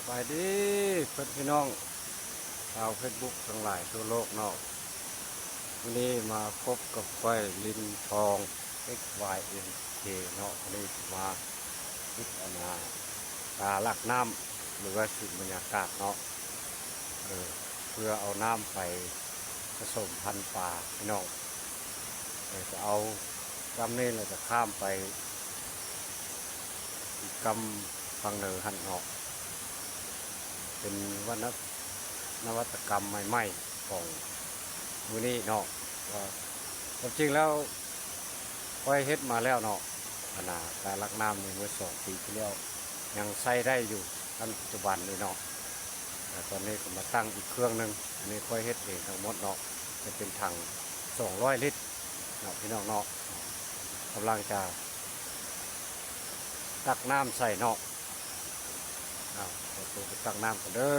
ສະບາຍດີເພື່ອນພີ່ນ້ອງຊາວເຟສບຸກທັງຫຼາຍທົ່ວໂລກເນາະ. ມື້ນີ້ມາພົບກັບຂ້ອຍ ລິນທອງ ເອັກວາຍເອັນເຄ ເນາະ. ມື້ນີ້ຊິມາເຮັດອັນນາ ກາລັກນ້ຳ ຫຼືວ່າສູນບັນຍາກາດເນາະ ເອີ ເພື່ອເອົານ້ຳໄປປະສົມພັນປາພີ່ນ້ອງ. ເອີ ຈະເອົາກຳນີ້ແລ້ວຈະຂ້າມໄປອີກກຳຝັ່ງເໜືອຫັ້ນເນາະ. ເປັນວັນນະ ນະວັດຕະກຳໃໝ່ໆຂອງມື້ນີ້ເນາະ. ວ່າຄວາມຈິງແລ້ວຂ້ອຍເຮັດມາແລ້ວເນາະ ອັນນາ ກາລັກນ້ຳນີ້ເມື່ອສອງປີທີ່ແລ້ວ ຍັງໃຊ້ໄດ້ຢູ່ ທັນປັດຈຸບັນນີ້ເນາະ. ແລ້ວຕອນນີ້ກໍມາຕັ້ງອີກເຄື່ອງໜຶ່ງ ອັນນີ້ຂ້ອຍເຮັດເອງທັງໝົດເນາະ ຈະເປັນຖັງສອງຮ້ອຍລິດເນາະ ພີ່ນ້ອງເນາະ. ກຳລັງຈະຕັກນ້ຳໃສ່ເນາະ. ອ້າວ ຂໍຕົວໄປຕັກນ້ຳກ່ອນເດີ.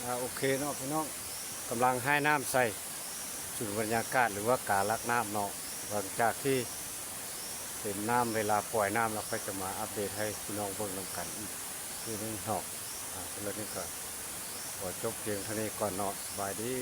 ອ່າ ໂອເຄເນາະພີ່ນ້ອງ, ກຳລັງຮ່າຍນ້ຳໃສ່ສູນບັນຍາກາດ ຫຼືວ່າກາລັກນ້ຳເນາະ. ຫຼັງຈາກທີ່ເຕັມນ້ຳ ເວລາປ່ອຍນ້ຳແລ້ວ ຂ້ອຍຈະມາອັບເດດໃຫ້ພີ່ນ້ອງເບິ່ງນຳກັນອີກເທື່ອໜຶ່ງເນາະ. ອ່າ ສຳລັບນີ້ກໍຂໍຈົບພຽງເທົ່ານີ້ກ່ອນເນາະ. ສະບາຍດີ.